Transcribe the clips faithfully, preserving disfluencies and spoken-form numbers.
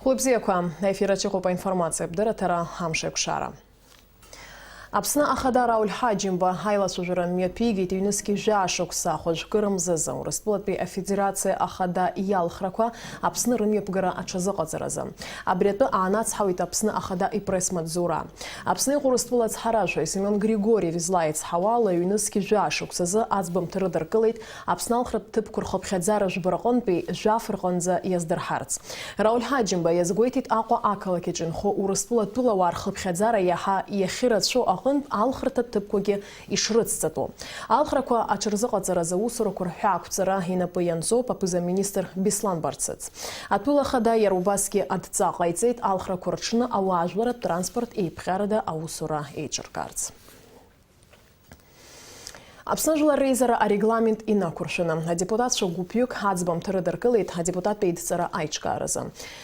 Хәылбзиақәа, аефир аҿы иҟоуп аинформациатә дырраҭара, амш еиқәшара. Аԥсны Ахада Рауль Ҳаџьымба аилацәажәара мҩаԥигеит ҩнызқь жәаа шықәса хәажәкыра мзазы Урыстәылатәи Афедерациа Ахада иалхрақәа Аԥсны рымҩаԥгара аҽазыҟаҵаразы. Абри атәы аанацҳауеит Аԥсны Ахада ипресс-маҵзура. Аԥсны иҟоу Урыстәыла ацҳаражәҳәаҩ Семион Григорьев излаицҳауа ала, ҩнызқь жәаа шықәсазы аӡбамҭа рыдыркылеит Аԥсны алхратә ҭыԥқәа рхыԥхьаӡара жәбараҟынтәи жәаф рҟынӡа иаздырҳарц. Рауль Ҳаџьымба иазгәеиҭеит Аҟәа ақалақь аҿы инхо Урыстәыла атәылауаа рхыԥхьаӡара иаҳа иахьырацәоу аҟынтә алхырҭа ҭыԥқәагьы ишрыцҵатәу. Алхрақәа аҽырзыҟаҵаразы аусурақәа рҳәаақәҵара инапы ианҵоуп аԥыза-министр Беслан Барцыц. Атәыла ахада иара убасгьы адҵа ҟаиҵеит алхрақәа рҽны ауаажәларратә транспорт еиԥҟьарада аусура еиҿыркаарц. Аԥсны Жәлар Реизара арегламент инақәыршәаны, адепутатцәа гәыԥҩык аӡбамҭа рыдыркылеит адепутаттә еидҵара аиҿкааразы.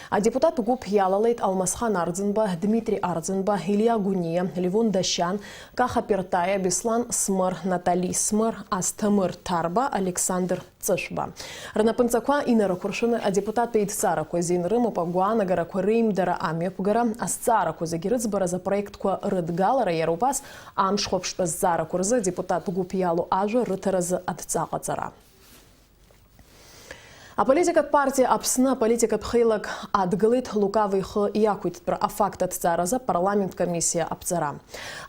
Адепутаттә гәыԥ иалалеит Алмасхан Арӡынба, Дмитри Арӡынба, Илиа Гәыниа, Левон Дашьан, Каха Пертаиа, Беслан Смыр, Натали Смыр, Асҭамыр Ҭарба, Александр Ҵышәба. Рнапынҵақәа инарықәыршәаны адепутаттә еидҵарақәа азин рымоуп агәаанагарақәа реимдара амҩаԥгара, азҵаарақәа зегьы рыӡбаразы апроектқәа рыдгалара, иара убас амш хәаԥштә азҵаарақәа рзы адепутаттә гәыԥ иалоу ажәа рыҭаразы адҵа ҟаҵара. Аполитикатә партиа Аԥсны аполитикатә хеилак адгылеит Лукаво ихы иақәиҭтәра афакт аҭҵааразы апарламент комиссиа аԥҵара.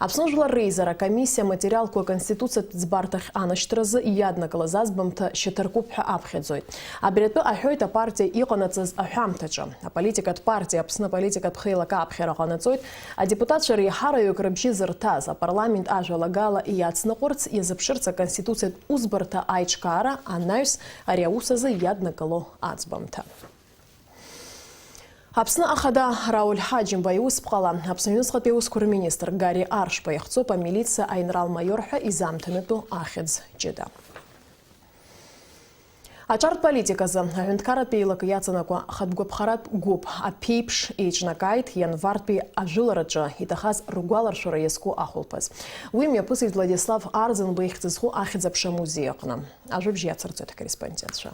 Аԥсны Жәлар Реизара акомиссиа аматериалқәа Аконституциатә ӡбарҭахь анашьҭразы иаднакылаз аӡбамҭа шьаҭаркуп ҳәа аԥхьаӡоит. Абри атәы аҳәоит апартиа иҟанаҵаз аҳәамҭаҿы. Аполитикатә партиа Аԥсны аполитикатә хеилак аԥхьара ҟанаҵоит адепутатцәа реиҳараҩык рыбжьы зырҭаз, апарламент ажәалагала иацныҟәарц иазыԥшырц Аконституциатә усбарҭа аиҿкаара анаҩс ари аус азы иаднакыло аӡбамҭа. Аԥсны Ахада Рауль Ҳаџьымба иусԥҟала Аԥсны аҩныҵҟатәи аусқәа рминистр Гарри Аршба иахҵоуп амилициа аинрал-маиор ҳәа изаамҭанытәу ахьӡ ҷыда. Аҿартә политиказы аҳәынҭқарратә еилакы иаҵанакуа ахатә гәаԥхаратә гәыԥ аԥеиԥш еиҿнакааит ианвартәи ажәылараҿы иҭахаз ргәаларшәара иазку ахәылԥаз. Уи мҩаԥысит Владислав Арӡынба ихьӡ зху ахьӡ-аԥша амузеи аҟны. Ажәабжь иацырҵоит ҳкорреспондентцәа.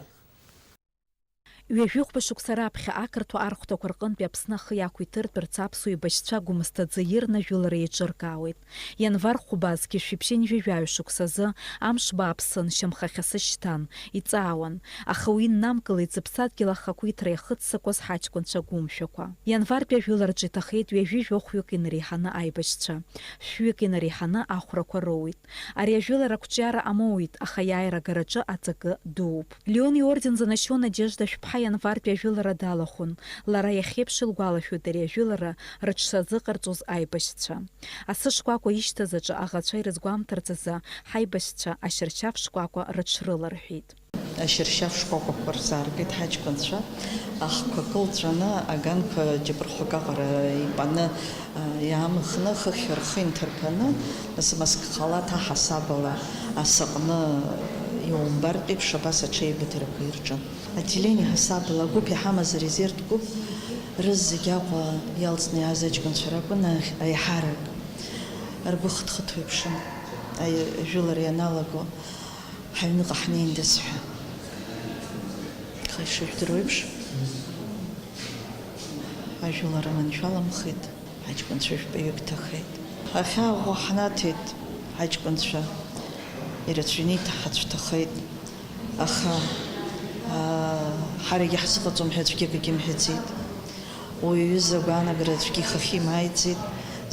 Ҩажәихәба шықәса раԥхьа ақырҭуа архәҭақәа рҟынтәи Аԥсны ахы иақәиҭыртәырц аԥсуа еибашьцәа гәымсҭаӡа ирны ажәылара еиҿыркаауеит. Ианвар хәба зқьи жәшәи ԥшьынҩажәи жәаҩа шықәсазы амш бааԥсын, шьамхахьы сышьҭан, иҵаауан, аха уи иннамкылеит зыԥсадгьыл ахақәиҭра иахыццакуаз ҳаҷкәынцәа гәымшәақәа. Ианвартәи ажәылараҿы иҭахеит ҩажәи жәохәҩык инареиҳаны аибашьцәа, шәҩык инареиҳаны ахәрақәа роуит. Ари ажәылара ақәҿиара амоуит, аха аиааира агараҿы аҵакы дууп. Леон иорден занашьо Надежда Шәԥҳа ианвартәи ажәылара далахәын. Лара иахьеиԥш илгәалашәоит ари ажәылара рыҽшазыҟарҵоз аибашьцәа. Асы шкәакәа ишьҭаз аҿы аӷацәа ирызгәамҭарц азы ҳаибашьцәа ашьыршьаф шкәакәа рыҽрыларҳәеит. Ашьыршьаф шкәакәақәа рзааргеит ҳаҷкәынцәа, ахқәа кылҵәаны, аганқәа џьабырхәак аҟара ипаны, иаамхны, хыхь рхы инҭырԥаны, нас-маск халаҭ аҳасабала асаҟны иумбартә еиԥш абас аҽеибыҭарақәа ирҿын. Отделение ҳасабала агәыԥ иҳамаз арезервтә гәыԥ рызегь Аҟәа иалҵны иааз аҷкәынцәа ракәын аиҳарак. Ргәы хыҭхыҭуа иԥшын, ажәылара ианалаго. Ҳаҩныҟа ҳнеиндаз ҳәа. Аха ишыжәдыруа еиԥш, ажәылара маншәаламхеит, ҳаҷкәынцәа жәпаҩык ҭахеит. Ахьааго ҳнаҭеит, ҳаҷкәынцәа ирацәаҩны иҭаҳацә ҭахеит. Аха, аа, ҳарагьы ҳзыҟаҵом ҳәа аӡәгьы акгьы мҳәаӡеит. Уи аҩыза агәаанагара аӡәгьы ихахьы имааиӡеит,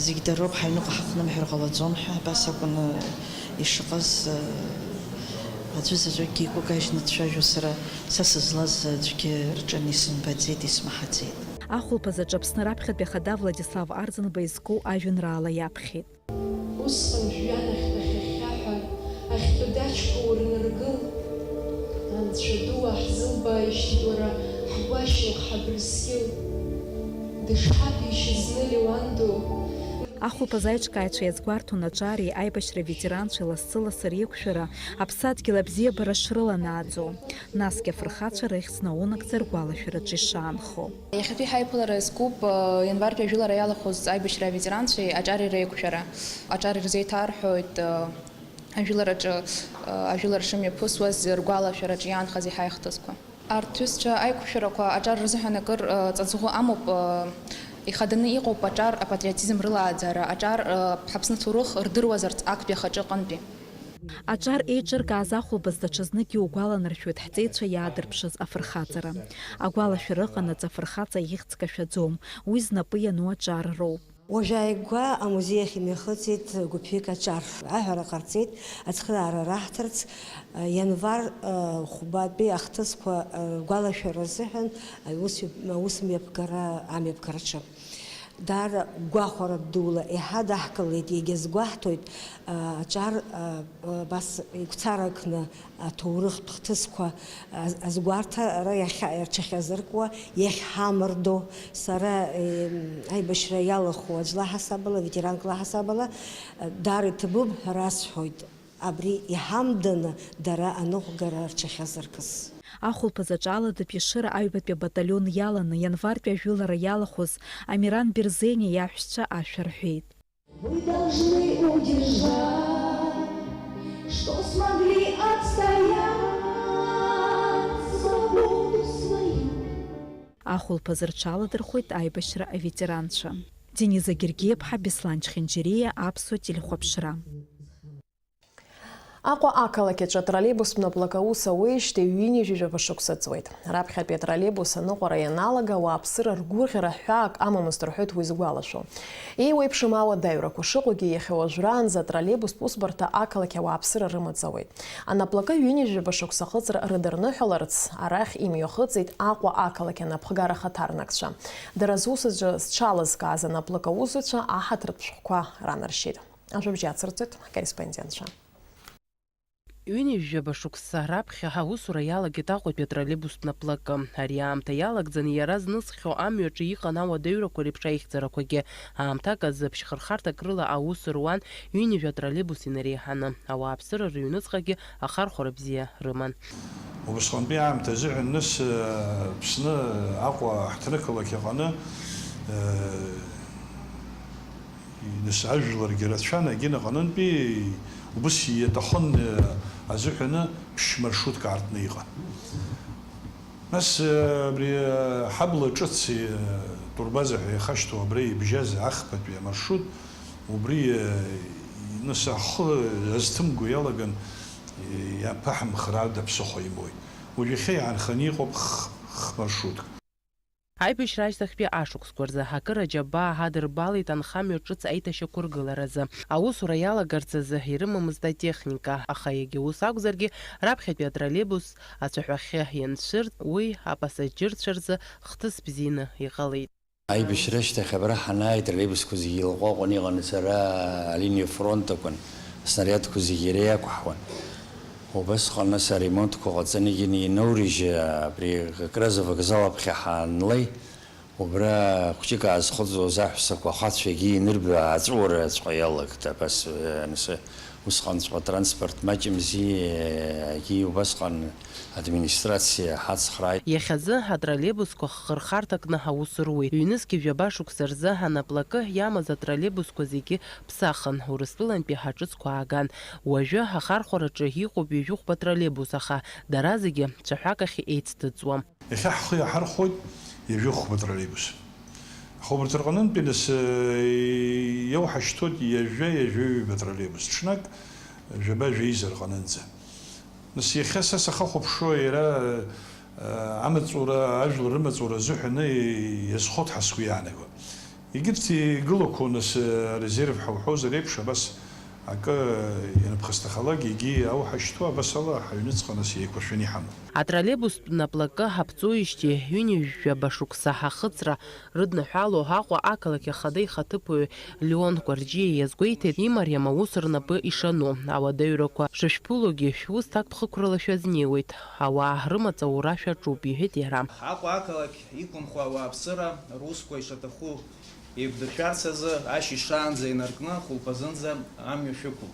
зегь дароуп, ҳаҩныҟа ҳаҟнымҳәыр ҟалаӡом ҳәа, абас акәын ишыҟаз, аӡәы заҵәыкгьы игәы кажьны дцәажәо сара, са сызлаз аӡәгьы рҿы исымбаӡеит, исмаҳаӡеит. Ахәылԥазаҿ Аԥсны раԥхьатәи ахада Владислав Арӡынба изку ажәеинраала иаԥхьеит. Усҟан жәҩан ахьтә ахьахьхьаҳәа, ахьтәы даҷқәа урныргыл. Анцәа ду, уаҳзылбааишьҭит уара, ҳгәашьамх, ҳабрыскьыл. Дышҳаҭәеишьыз зны Леуан ду. Ахәылԥаз аиҿкааҩцәа иазгәарҭон аҿареи аибашьра ветеранцәеи лассы-лассы реиқәшәара аԥсадгьыл абзиабара шрыланааӡо, насгьы афырхацәа рыхьӡ наунагӡа ргәалашәараҿы ишаанхо. Иахьатәи ҳаиԥылара зкуп, э, ианвартәи ажәылара иалахәыз аибашьра аветеранцәеи аҿареи реиқәшәара. Аҿар ирзеиҭарҳәоит, э, ажәылараҿы, э, ажәылара шымҩаԥысуаз ргәалашәараҿы иаанхаз иаҳа ихҭысқәа. Арҭ ҩызцәа аиқәшәарақәа аҿар рзыҳәан акыр, э, ҵаҵӷәы амоуп, э, ихаданы иҟоуп аҿар апатриотизм рылааӡара, аҿар, э, ҳаԥсны ҭоурых рдыруазарц актәи ахаҿы аҟынтәи. Аҿар еиҿыркааз ахәылԥаз даҽазныкгьы угәаланаршәоит ҳҵеицәа иаадырԥшыз афырхаҵара. Агәалашәара ыҟанаҵ афырхаҵа ихьӡ кашәаӡом, уи знапы иану аҿар роуп. Уажәааигәа амузеи ахь имҩахыҵит гәыԥҩык аҿар. Аҳәара ҟарҵеит ацхыраара раҳҭарц, ианвар хәбатәи ахҭысқәа ргәалашәара азыҳәан аус-, аусмҩаԥгара амҩаԥгараҿы. Даара гәахәара дула иҳадаҳкылеит, иагьазгәаҳҭоит, аҿар, абас игәцаракны аҭоурыхтә хҭысқәа аз-, азгәарҭара иахьа-, рҽахьазыркуа, иахьҳамардо, сара, е, аибашьра иалахәу аӡә лаҳасабала, ветеранк лаҳасабала, даара иҭабуп ҳәа расҳәоит, абри иҳамданы дара аныҟәгара рҽахьазыркыз. Ахәылԥаз аҿы аладатәи Ешыра аҩбатәи абаталион иаланы, ианвартәи ажәылара иалахәыз Амиран Берзениа иаҳәшьцәа ашәа рҳәеит. Вы должны удержать, что смогли отстоять свободу свою. Ахәылԥаз рҽаладырхәит аибашьра аветеранцәа. Дениза Гергиаԥҳа, Беслан Чхинџьириа, Аԥсуа телехәаԥшра. Аҟәа ақалақь аҿы атроллейбустә наплак аус ауеижьҭеи ҩынҩажәижәаба шықәса ҵуеит. Раԥхьатәи атроллейбус аныҟәара ианалага, ауааԥсыра ргәырӷьара ҳәаак амамызт рҳәоит уи згәалашәо. Еиуеиԥшым ауадаҩрақәа шыҟоугьы, иахьа уажәраанӡа атроллейбустә усбарҭа ақалақь ауааԥсыра рымаҵ ауеит. Анаплакы ҩынҩажәижәаба шықәса ахыҵра рыдырныҳәаларц арахь имҩахыҵит Аҟәа ақалақь анапхгара ахаҭарнакцәа. Дара зусаҿы зҽалызкааз анаплак аусзуҩцәа аҳаҭыртә шәҟәқәа ранаршьеит. Ажәабжь ацырҵоит ҳкорреспондентцәа. Ҩынҩажәаба шықәса раԥхьа аусура иалагеит Аҟәатәи атроллейбустә наплакы. Ари аамҭа иалагӡаны иара знысхьоу амҩаҿы иҟан ауадаҩрақәа реиԥш аихьӡарақәагьы. Аамҭак азы ԥшьхырхарҭак рыла аус руан ҩынҩажәа атроллейбус инареиҳаны. Ауааԥсыра рыҩныҵҟагьы ахархәара бзиа рыман. Убысҟантәи аамҭа азыҳәан нас, э, Аԥсны, Аҟәа ҳҭнықалақь аҟны, э, Нас ажәларгьы рацәан, егьынаҟ анынтәи убыс иаҭахын, э, азыҳәаны ԥшь маршрутк аартны иҟан. Нас, э, абри, э, ҳабла ҿыц, э, турбаза ҳәа ихашьҭоу абра ибжьаз ахԥатәи амаршрут, убри, э, нас ахы азҭымго иалаган, э, иаԥаҳымхар ада ԥсыхәа имоуит. Уажә иахьа иаанханы иҟоуп х-, х-маршрутк. Аибашьра ашьҭахьтәи ашықәсқәа рзы акыр аџьабаа ҳадырбалеит анхамҩа ҿыц аиҭашьақәыргыларазы. Аусура иалагарц азы ирымамызт атехника, аха иагьа ус акәзаргьы, раԥхьатәи атроллейбус ацәаҳәахьы ианцәырҵ, уи апасаџьырцәа рзы хҭыс бзианы иҟалеит. Аибашьра ашьҭахь абра ҳанааи, атроллейбусқәа зегьы илаҟәаҟәаны иҟан, сара алиниа фронт акәын, аснариадқәа зегьы иара иақәҳауан. Убасҟан нас аремонтқәа ҟаҵаны егьины инаурыжьы, абри Кавказ авокзал аԥхьа ҳаанлеи, убра хәҷык аазхыҵуаз аҳәсақәа ахацәа егьи инырбо ааҵәуараҵәҟьа иалагт, абас, э, ансы, усҟанҵәҟьа транспорт маҷымзи, э, егьи убасҟан администрациа ҳацхрааит. Иахьазы атроллейбусқәа хырхарҭа кны аус руеит. Ҩнызқьи жәаба шықәса рзы анаплакы иамаз атроллейбусқәа зегьы ԥсахын, Урыстәылантәи ҳаҿыцқәа ааган. Уажәы ахархәараҿы иҟоуп ҩажәи хәба троллейбус, аха дара зегьы цәаҳәак ахь еицҭыҵуам. Иахьа ҳхы иаҳархәоит ҩажәи хәба троллейбус. Аха убарҭ рҟнынтәи нас, э, иоуҳашьҭуеит ҩажәа, ҩажәи ҩба троллейбус, ҽнак жәаба, жәеиза рҟынынӡа. Нас иахьа са сахьахәаԥшуа, иара, э, амаҵура, ажәлар рымаҵура азыҳәаны иазхоит ҳәа сгәы иаанагоит. Егьырҭ игылақәоу нас, э, резерв ҳәа уҳәозар еиԥш, абас акы ианыԥхасҭахалак, егьи ауҳашьҭуа, абас ала ҳаҩныҵҟа нас еиқәыршәаны иҳамоуп. Атроллейбустә наплакы ҳаԥҵоижьҭеи ҩынҩажәи жәаба шықәса ҳахыҵра рыдныҳәало Аҟәа ақалақь ахада ихаҭыԥуаҩ Леон Кәарҷиа иазгәеиҭеит, имариам аус рнапы ишану. Ауадаҩрақәа шышәԥылогьы шәус ҭакԥхықәрала шәазнеиуеит. Ауаа рымаҵ аура шәаҿуп, иҳәеит иара. Аҟәа ақалақь иқәынхо ауааԥсыра русқәа ишаҭаху еиқәдыршәарц азы ашьыжь шаанӡа инаркны хәылԥазынӡа амҩа шәықәуп.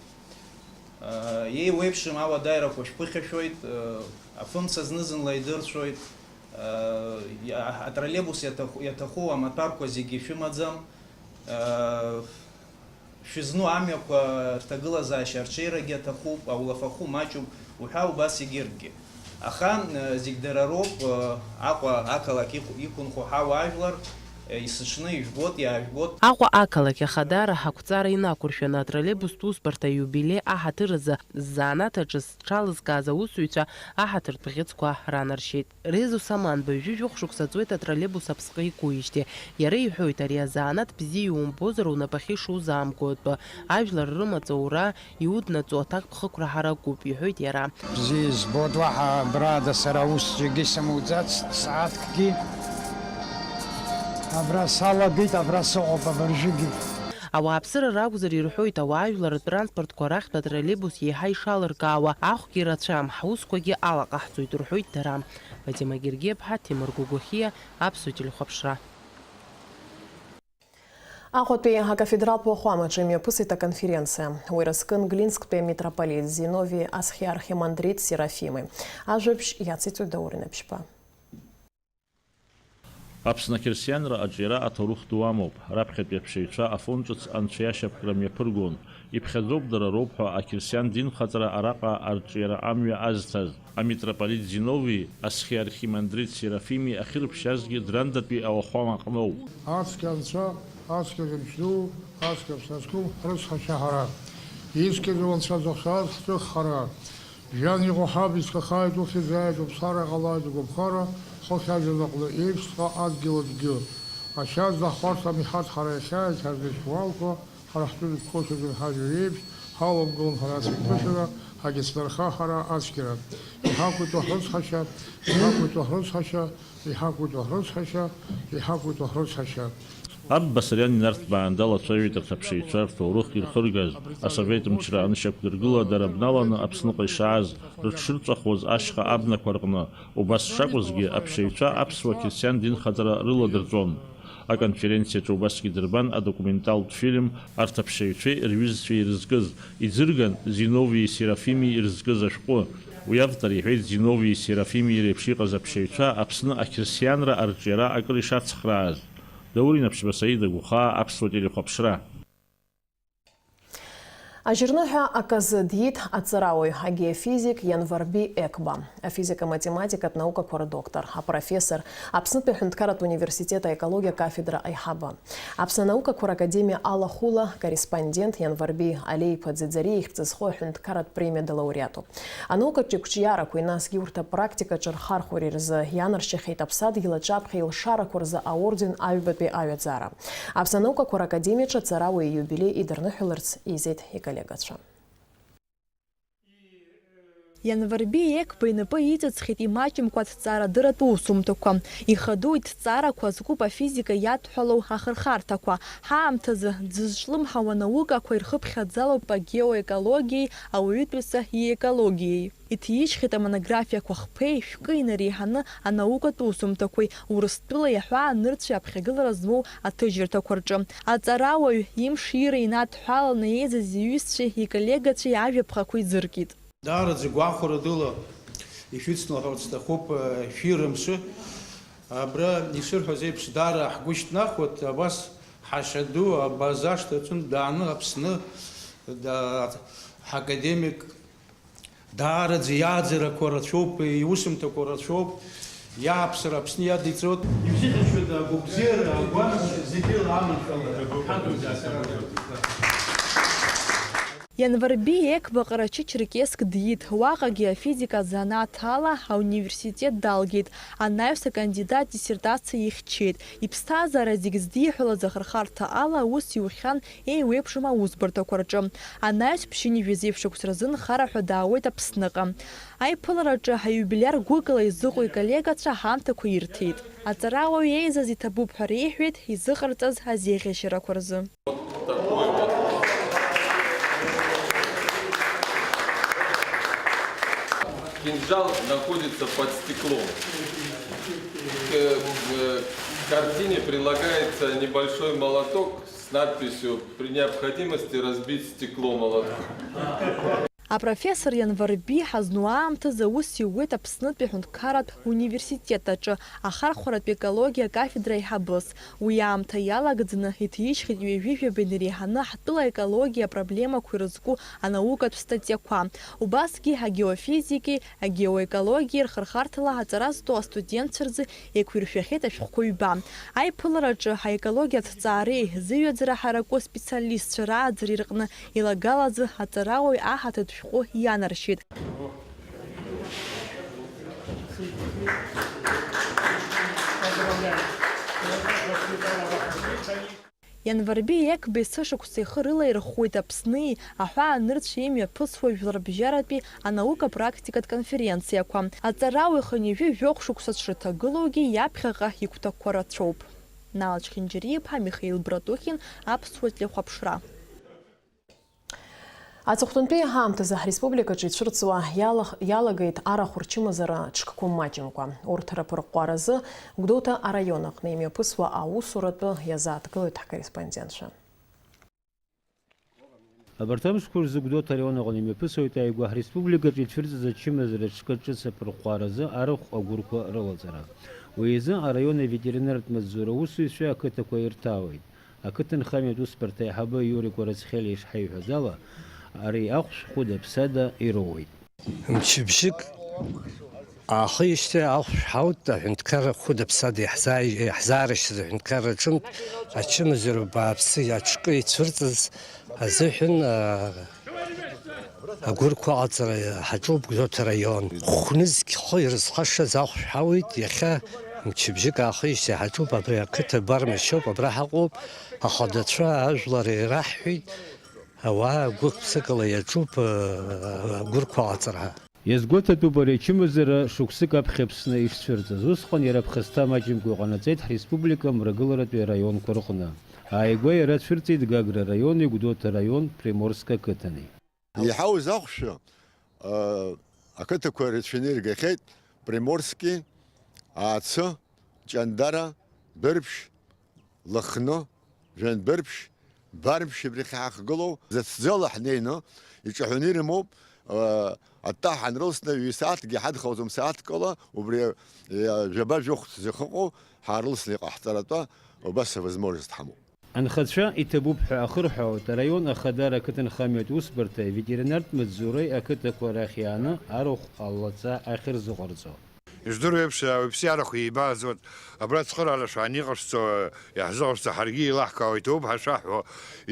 Еиуеиԥшым ауадаҩрақәа шәԥыхьашәоит, афымца зны-зынла идырцәоит, атроллейбус иаҭаху, иаҭаху амаҭәарқәа зегьы шәымаӡам, шәызну амҩақәа рҭагылазаашьа арҽеирагьы аҭахуп, аулафахәы маҷуп уҳәа убас егьырҭгьы. Аха, э, зегь дара роуп, э, Аҟәа ақалақь иқә-, иқәынхо ҳауаажәлар, э, есыҽны ижәбоит, иаажәбоит. Аҟәа ақалақь Ахадара ҳақәҵара инақәыршәаны атроллейбустә усбарҭа аиубилеи аҳаҭыр азы ззанааҭ аҿы зҽалызкааз аусзуҩцәа аҳаҭыртә бӷьыцқәа ранаршьеит. Резо Саманба ҩажәи жәохә шықәса ҵуеит атроллейбус аԥсҟы икуижьҭеи. Иара иҳәоит, ари азанааҭ бзиа иумбозар, унапахьы ишузаамго атәы. Ажәлар рымаҵ аура иуднаҵо аҭакԥхықәра ҳаракуп, иҳәоит иара. Бзиа избоит, уаҳа абраада сара аус зегьы сымуӡацт, сааҭкгьы абра салагеит, абра сыҟоуп абыржәгьы. Ауааԥсыра ракәзар, ирҳәоит, ауаажәлар ртранспортқәа рахьтә атроллейбус еиҳа ишалыркаауа, ахәгьы рацәам, ҳусқәагьы алаҟаҳҵоит, рҳәоит дара. Фатима Гергиаԥҳа, Ҭемыр Гәыгәахиа, Аԥсуа телехәаԥшра. Аҟәатәи акафедралтә уахәамаҿы имҩаԥысит аконференциа. Уи рызкын Глинсктәи амитрополит Зиновии Асхьи архимандрит Серафими. Ажәабжь иациҵоит Даур Инаԥшьба. Аԥсны ақьырсианра аҿиара аҭоурых ду амоуп. Раԥхьатәи аԥшьаҩцәа Афон ҿыц анцәа иашьапкра мҩаԥыргон. Иԥхьаӡоуп дара роуп ҳәа ақьырсиан динхаҵара араҟа арҿиара амҩа азҭаз. Амитрополит Зиновии Асхьи архимандрит Серафими ахьырԥшьазгьы Драндатәи ауахәама аҟноуп. Ацқьа анцәа, ацқьа зымч ду, ацқьа ԥсра зқәым ҳрыцҳашьа ҳара. Ицқьаӡоу анцәа зыхшаз ҳҵыххара. Жәҩан иҟоу ҳаб изҭахааит, ухьӡааит, уԥсара ҟалааит, угәаԥхара, хыхь ажәа заҟны еиԥшҵәҟьа адгьыл аҿгьы. Ашьа злаҳхәарҭам иҳадҳара иахьа, иахьа зышьуалқәа, ҳара ҳтәы зықәхошәа зынҳажәыр еиԥш, ҳаламгылан ҳара ацәыԥышәара, ҳагьацәнарха ҳара ацәгьара. Иҳақәиҭу ҳрыцҳашьа, иҳақәиҭу ҳрыцҳашьа, иҳақәиҭу ҳрыцҳашьа, иҳақәиҭу ҳрыцҳашьа. Аб Басариан инарҭбаан далацәажәеит арҭ аԥшаҩцәа рҭоурых ирхыргаз, асовет мчра анышьақәдыргыла дара бналаны Аԥсныҟа ишааз, рыҽшырҵәахуаз ашьха абнақәа рҟны, убас шакәызгьы, аԥшаҩцәа аԥсуа қьырсиан динхаҵара рыладырҵон. Аконференциаҿы убасгьы дырбан адокументалтә фильм арҭ аԥшаҩцәеи рҩызцәеи ирызкыз, иӡырган Зиновии Серафими ирызкыз ашәҟәы. Уи автор иҳәеит Зиновии Серафими реиԥш иҟаз аԥшаҩцәа Аԥсны ақьырсианра арҿиара акыр ишацхрааз. Даур Инаԥшьба, Саида Гәыхаа, Аԥсуа телехәаԥшра. Ажьырныҳәа аказы диит аҵарауаҩ, агеофизик Ианварби Екба. Афизика-математикатә наукақәа рдоктор, апрофессор, Аԥснытәи аҳәынҭқарратә университет аекологиа кафедра аиҳабы. Аԥсны анаукақәа ракадемиа алахәыла корреспондент Ианварби Алиа-иԥа Ӡаӡариа ихьӡ зху аҳәынҭқарратә премиа далауреатуп. Анаукатә иқәҿиарақәеи, насгьы урҭ апрактикаҿы рхархәареи рзы ианаршьахьеит Аԥсадгьыл аҿаԥхьа илшарақәа рзы аорден аҩбатәи аҩаӡара. Аԥсны анаукақәа ракадемиаҿы аҵарауаҩ ииубилеи идырныҳәаларц еизеит иколлегацәа. Ианварби Екба инапы иҵыҵхьеит имаҷымкәа аҭҵаарадырратә усумҭақәа. Ихадоу иҭҵаарақәа зкуп афизика иадҳәалоу ахырхарҭақәа. Ҳаамҭазы дзызҿлымҳауа наукақәа ирхыԥхьаӡалоуп агеоекологиеи ауаҩытәыҩса иекологиеи. Иҭижьхьеит амонографиақәа хԥеи шәкы инареиҳаны анаукатә усумҭақәеи, Урыстәылеи аҳәаа нырцәи аԥхьагылара змоу аҭыжьырҭақәа рҿы. Аҵарауаҩ имшира инадҳәаланы еизаз иҩызцәеи иколлегацәеи ажәаԥхақәа изыркит. Даараӡа гәахәара дула ишәыцлаҳәарц сҭахуп, э, шәира мшы. Абра ишырҳәаз еиԥш, даара ҳгәы шьҭнахуеит, абас ҳашьа ду абаза ашҭа аҿынтә дааны Аԥсны, да-, ҳакадемик даараӡа иааӡарақәа рацәоуп, иусумҭақәа рацәоуп, иааԥсара Аԥсны иадиҵоит. Ибзиахьчоит агәабзиара, агәаҳәара зегьы аманшәалара ҳадуӡӡакара. Ианварби Екба Ҟарачы-Черкесск диит, уаҟагьы афизика азанааҭ ала ауниверситет далгеит, анаҩс акандидат диссертациа ихьчеит. Иԥсҭазаара зегь здиҳәалаз ахырхарҭа ала аус иухьан еиуеиԥшым аусбарҭақәа рҿы. Анаҩс ԥшьынҩажәи зеиԥшықәса рзы нхара ҳәа даауеит Аԥсныҟа. Аиԥылараҿы аиубилиар гәыкала изыҟоу иколлегацәа ҳамҭақәа ирҭеит. Аҵарауаҩ еизаз иҭабуп ҳәа реиҳәеит изыҟарҵаз азеиӷьашьарақәа рзы. Кинжал находится под стеклом. К, к картине прилагается небольшой молоток с надписью «При необходимости разбить стекло молотком». Апрофессор Ианварби ҳазну аамҭазы аус иуеит Аԥснытәи аҳәынҭқарратә университет аҿы ахархәаратә екологиа акафедра аиҳабыс. Уи аамҭа иалагӡаны иҭижьхьеит ҩажәи жәаба инареиҳаны ҳтәыла аекологиа апроблемақәа ирызку анаукатә статиақәа. Убасгьы агеофизики, агеоекологиеи рхырхарҭала аҵара зҵо астудентцәа рзы еиқәиршәахьеит ашәҟәқәа ҩба. Аиԥылараҿы аекологиатә ҭҵаареи зыҩаӡара ҳараку аспециалистцәа рааӡареи рҟны илагалазы аҵарауаҩ аҳаҭыртә шәҟәы ианаршьеит. Ианварби Еқбеи есышықәса ихы рылаирхәуеит Аԥсни аҳәаанырцәи имҩаԥысуа жәларбжьаратәи анаука-практикатә конференциақәа. Аҵарауаҩ хынҩажәи жәохә шықәса дшыҭагылоугьы иаԥхьаҟа игәҭакқәа рацәоуп. Нал Чхинџьариа-иԥа, Михаил Братухин, Аԥсуа телехәаԥшра. Аҵыхәтәантәи аамҭазы ҳреспубликаҿы ицәырҵуа иалах-, иалагеит арахә рчымазара ҽкқәа маҷымкәа. Урҭ раԥырҟәҟәаразы Гәдоуҭа араион аҟны имҩаԥысуа аусуратәы иазааҭгылоит ҳкорреспондентцәа. Абарҭ амшқәа рзы Гәдоуҭа араион аҟны имҩаԥысуеит ааигәа ҳреспубликаҿы ицәырҵыз ачымазара ҽкы ҿыц аԥырҟәҟәаразы арахә агәырқәа рылаҵара. Уи азы араион аветеринартә маҵзура аусзуҩцәа ақыҭақәа ирҭаауеит. Ақыҭанхамҩатә усбарҭа аиҳабы Иури Кәарацхелиа ишҳаиҳәаз ала, ари ахәшә хәыда-ԥсада ироуеит. Мчыбжьык аахижьҭеи ахәшә ҳауит, аҳәынҭқарра хәыда-ԥсада иаҳзаа-, иаҳзаарышьҭыз аҳәынҭқарра аҿынтә ачымазара бааԥсы аҽкы ицәырҵыз азыҳәан, аа, агәырқәа аҟаҵара ҳаҿуп Гәдоуҭа араион. Хә-нызқь хы ирызхашаз ахәшә ҳауит, иахьа мчыбжьык аахижьҭеи ҳаҿуп, абри ақыҭа Бармашьоуп, абра ҳаҟоуп, ахадацәа ажәлар ираҳҳәеит, ауаа гәык-ԥсыкала иаҿуп, агәырқәа аҟаҵара. Иазгәаҭатәуп ари ачымазара шықәсык аԥхьа Аԥсны ишцәырҵыз. Усҟан иара ԥхасҭа маҷымкәа иҟанаҵеит ҳреспублика мрагыларатәи араионқәа рҟны. Ааигәа иара ацәырҵит Гагра араиони Гәдоуҭа араион Приморск ақыҭани. Иҳауз ахәшәы, ы, ақыҭақәа рацәаны иргахьеит, Приморски, Аацы, Ҷандара, Дәырԥшь, Лыхны, Жәандәырԥшь, Бармшь абрахь ҳахгылоу, зыҭӡыла ҳнеины, иҿаҳәаны ирымоуп, ы, аттаҳ ҳанрылсны ҩ-сааҭкгьы ҳадхалҵом, сааҭкала, убри, ы, жәаба-жәохә зыхыҟоу ҳаарылсны иҟаҳҵаратәы убас авозможность ҳамоуп. Анхацәа иҭабуп ҳәа ахырҳәаауеит араион ахадара ақыҭанхамҩатә усбарҭеи аветеринартә маҵзуреи ақыҭақәа рахь иааны арахә ҟаллаҵа ахьырзыҟарҵо. Ижәдыруеи еиԥш, ауаҩԥсы арахә еибааӡоит, абра ацхыраара шәааны иҟашәҵо, иаҳзыҟашәҵо ҳаргьы еилаҳкаауа иҭабуп ҳәа шәаҳҳәо,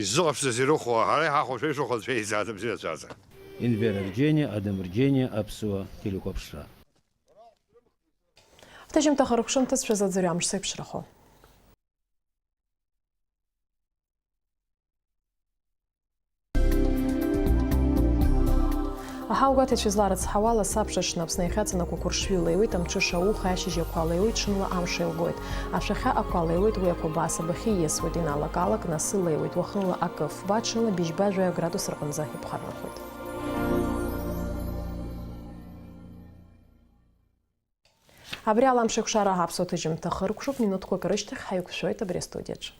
иззыҟашәҵаз ирыхәо, ҳара иҳахәо шәеишәыхәо Анцәа изааӡам бзиацәаӡа. Енвер Арџьениа, Адам Рџьениа, Аԥсуа телехәаԥшра. Ҳҭыжьымҭаха рыхшымҭыцәаз аӡырҩамш зеиԥшрахо. Аҳауагәаҭаҩцәа изларыцҳауа, лассы аԥшаҽны Аԥсны иахьаҵанакуа қәыршҩы леиуеит, амҽыша ауха ашьыжь ақәа леиуеит, ҽынла амш еилгоит. Ашәахьа ақәа леиуеит, уи ақәа абас абахьы ииасуеит, иналак-аалак нас илеиуеит, уахынла акы фба, ҽынла быжьба-жәаҩа градус рҟынӡа иԥхаррахоит. Абри ала амш еиқәшара аԥсуа ҭыжьымҭа хыркәшоуп, минуҭқәак рышьҭахь ҳаиқәшәоит абри астудиаҿы.